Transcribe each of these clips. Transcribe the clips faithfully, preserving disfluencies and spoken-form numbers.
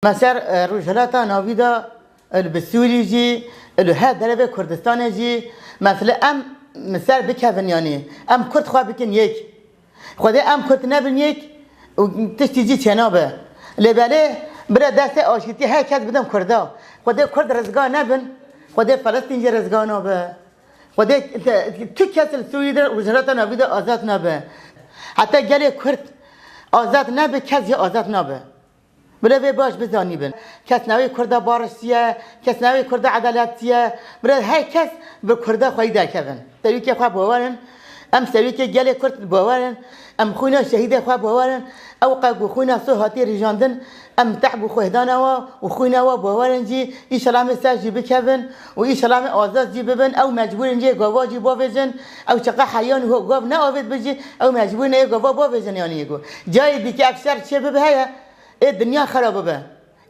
Me ser, e, Rojhilata Navî de, e, li bi Sûrî jî, e, li her derevê Kurdistanê jî, mesele em ser bikevin, yanî em Kurd xwe bikin yek. Xwedê em Kurd nebin yek û tiştî jî çênabe. Lê belê bire destê aşîtî her kes bidin Kurda. Xwedê Kurd rizgar nebin, Xwedê Filistîn jî rizgar nabe. Xwedê te-, tu kes li Sûrî de Rojhilata Navî de azad nabe. Heta gelê Kurd azad nebe, kes jî azad nabe. Bila vê baş bizanîbin. Kes navê Kurda bariş çi ye, kes navê Kurda edalet çi ye. Bila her kes bi Kurda xweyî derkevin. Serokê xwe bawer in. Em serokê gelê Kurd bawer in. Em xwîna şehîdê xwe bawer in. Ew qe ku xwîna sor hatiye rijandin, em tehb û xwêhdana we û xwîna we bawer in jî, îşela em ê ser jî bikevin û îşela em ê azad jî bibin. Ew mecbûr in jê gava jî bavêjin. Ew çiqe heyan û gav neavêt bi jî, ew mecbûr in ê gava bavêjin, yanî yê ku. Cayê dîke ev şer çê bibe heye. Ê dinya xera bibe.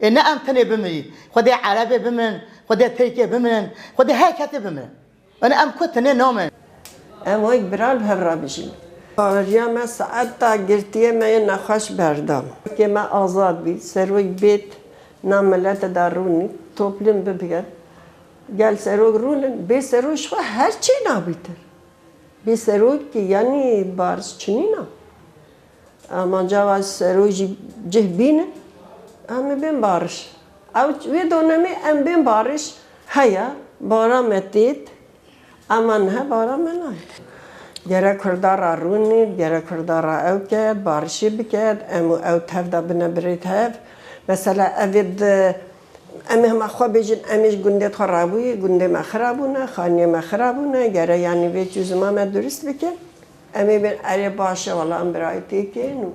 Ê ne em tenê bimirin. Xwedê Erebê bimirin, Xwedê Tirkê bimirin, Xwedê her kesê bimirin. Yanî em ku tenê namin. Em wek bira li hev re bijîn. Baweriya me saeta girtiyê me yê nexweş berdam. Wekê me azad bî, serok bêt, na milete de rûnî, toplum bibî. Gel serok rûnin, bê serok ji xwe her çê nabîtir. Bê serokî, yanî bariş çinîna. Ama cava serok jî cih bînin, em ê bên bariş. Ew wê donemê em bên bariş heye, bara me têt, ama niha bara me nayê. Gere Kurda ra rûnî, gere Kurda ra ew ket, barişê biket, em û ew tev de bine birêt hev. Mesela ev ê di Em ê hema xwe bêjin, em ê ji gundê xwe rabûyî, gundê me xirabûne, xaniyê me xirabûne, gere yanî vê çûzima me durist bikin. Em ê bên erê baş e, wela em birayê têkên û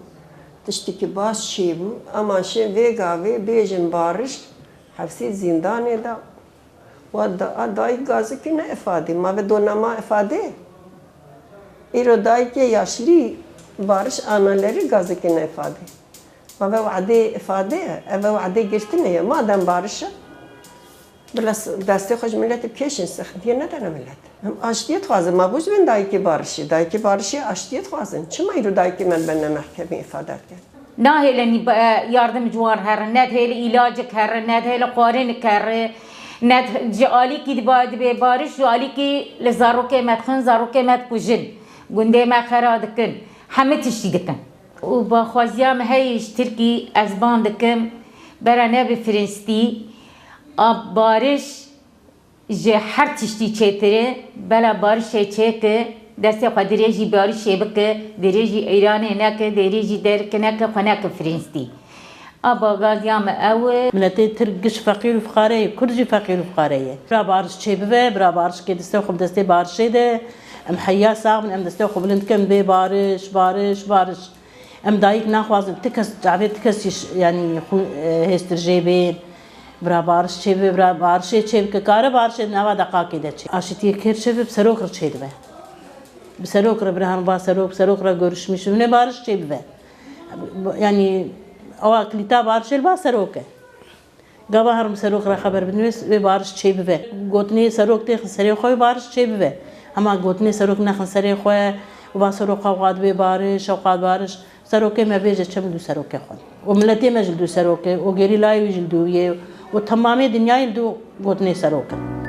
tiştekî baş çêbû. Ema şên vê gavê bêjin bariş, hepsî zîndanê de. Wa da, a dayik gazikî ne ifadê. Ma ve dona ma ifadê. Îro dayikê yaşlî bariş analerî gazikî ne ifadê. Ma ve wadê ifade ye, ev wadê girtine ye. Madem barış e, bila s-, destê xwe ji miletê bikêşin, sextiyê nedene milet. Em aştiyê dixwazin, ma bû ji bin dayikê barişê. Dayikê barişê aştiyê dixwazin. Çima îro dayikê me li benne mehkemê ifade dike? Nahêlin, e, yardim ji wan herin, nedihêlin îlacik herin, nedihêlin xwarinik herin, ned-, ji alîkî diba-, dibê bariş, ji alîkî li zarokê me dixin, zarokê me dikujin. Gundê me xera dikin. Hemî tiştî dikin. Û baxwaziya min heye ji Tirkî ez ban dikim, bera nebe Firînstî, a bariş ji her tiştî çêtir e, bela barişê çêke, destê xwe dirêjî barişê bike, dirêjî Îranê neke, dirêjî derke neke, xwe neke Firînstî. A baxwaziya min ew e. Miletê Tirk giş feqîr û fiqare ye, Kurd jî feqîr û fiqare ye. Bira bariş çêbibe, bira barişkê destê xwe bi destê barişê de, em heya sax bin, em destê xwe bilind kin, bê bariş, bariş, bariş. Em dayik naxwazin ti kes, çavê ti kes jî ş-, yanî xwe, e, hêstir jê bên. Bira bariş çêbibe, bira barişê çêbike, kare barişê di nava deqakê de çê. Aşitiyê kêr çêbibe, bi serok re çêdibe. Bi serok re bira hemva serok, serok re görüşmîş, hûnê bariş çêbibe. Yanî ewa kilîta barişê li ba serok e. Gava herim serok re xeber bidin, wê, wê bariş çêbibe. Gotinê serok têxin serê xwe, wê bariş çêbibe. Hema gotinê serok nexin serê xwe, û va serok xwe xwe dibê bariş, ew xwe bariş. Serokê me bêje çi min dû serokê xwe. Û miletê me ji li dû serok e, û gerîlayê wî ji li dû wî yê, û temamê dinyayê li dû gotinê serok in.